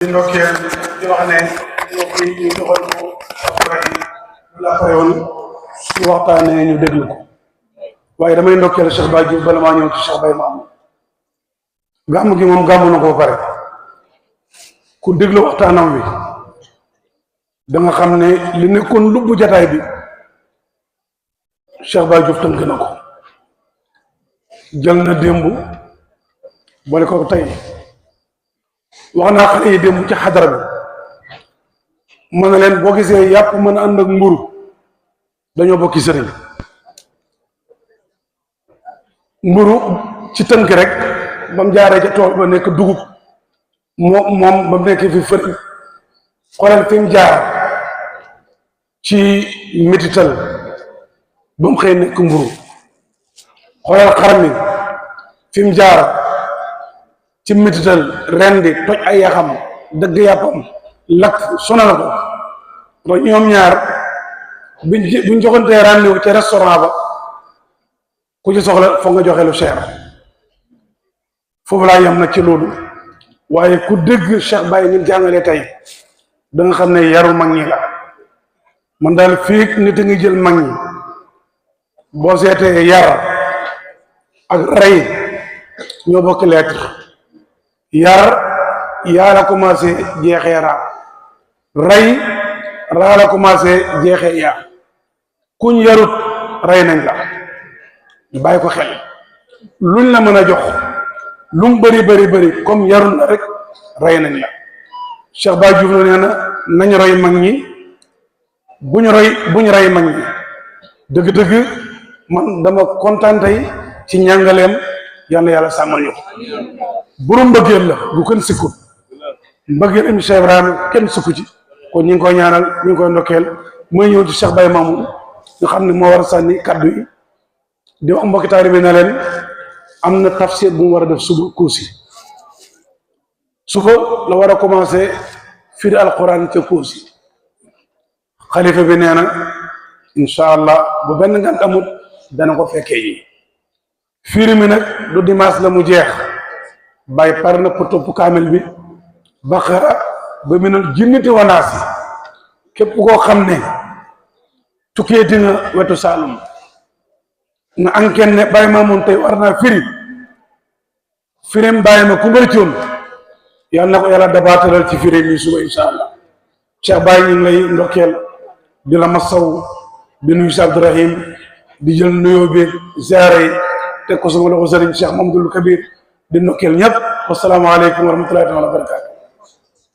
di ndokkeel di wax ne mbokk yi ñu doxal ko Abdoulaye la pare woon su waxtaanee ñu déglu ko waaye damay ndokkeel Cheikh Baye Diouf bala maa ñëw ci Cheikh Baye Mamoun gàmm gi moom gàmm na ko pare ku déglu waxtaanam wi da nga xam ne li nekkoon lubbu jataay bi Cheikh Baye Diouf tënk na ko jël na démb boole ko tey wax naa xale yi démb ci xadara bi mën na leen boo gisee yàpp mën a ànd ak mburu dañoo bokki sëriñ mburu ci tënk rek ba mu jaaree ca tool ba nekk dugub moom ba mu nekk fi fëri xoolal fi mu jaar ci métital ba mu xëy nekk mburu xoolal xar mi fi mu jaar ci métital rendi toj ay yaxam dëgg yàppam lakk sonal ko ba ñoom ñaar buñ joxantee rendez-vous ca restaurant ba ku ci soxla foog nga joxe lu cher foofu laa yem nag ci loolu waaye ku dégg Cheikh Baye ni jàngalee tey da nga xam ne yaru mag ñi la man daal fii nit a ngi jël mag ñi boo seetee yar ak rey ñoo bokki lettre yar yaa la commencé jeexee raa rey raa la commencé jeexee yaa kuñ yarut rey nañ la ñu bàyyi ko xel luñ la mën a jox lu mu bëri comme yarul la rek rey nañ la Cheikh Baye Diouf la nee na nañ roy mag ñi buñ rey mag ñi dëgg-dëgg man dama kontaan tey ci njàngaleem yal na yàlla sàmmal ñu ko borom mbëggeel la bu kenn sikkut mbëggeel im Cheikh Ibrahima kenn sikku ci kon ñu ngi koy ñaanal ñu ngi koy ndokkeel mooy ñëw ci Cheikh Baye Mamoun nga xam ne moo war a sànni kaddu yi di wax mbokki taalibe na leen am na tafsir bu mu war a def suba Kousi suba la war a commencé firi alquran ca Kousi xalifa bi nee na incha allah bu benn ngant amut dana ko fekkee yi firi mi nag du dimanche la mu jeex bàyyi par na pour topp kaamel bi baqara ba minal jinnati wanaas yi képp koo xam ne tukkeeti nga wetu Saalum nga anken ne Baye Mamoun tey war naa firim bàyyi ma ku mbëri coon yàlla na ko yàlla dabaatalal ci firim yi suba insha allah Cheikh Baye ñu ngi lay ndokkeel di la masaw di nuyu si Abdourahim di jël nuyoo bi ziare yi teg ko sama loxo sëriñ Cheikh Mamadou Kabir di ndokkeel ñëpp wasalaamaaleykum wa rahmatullahi taala wa barakatu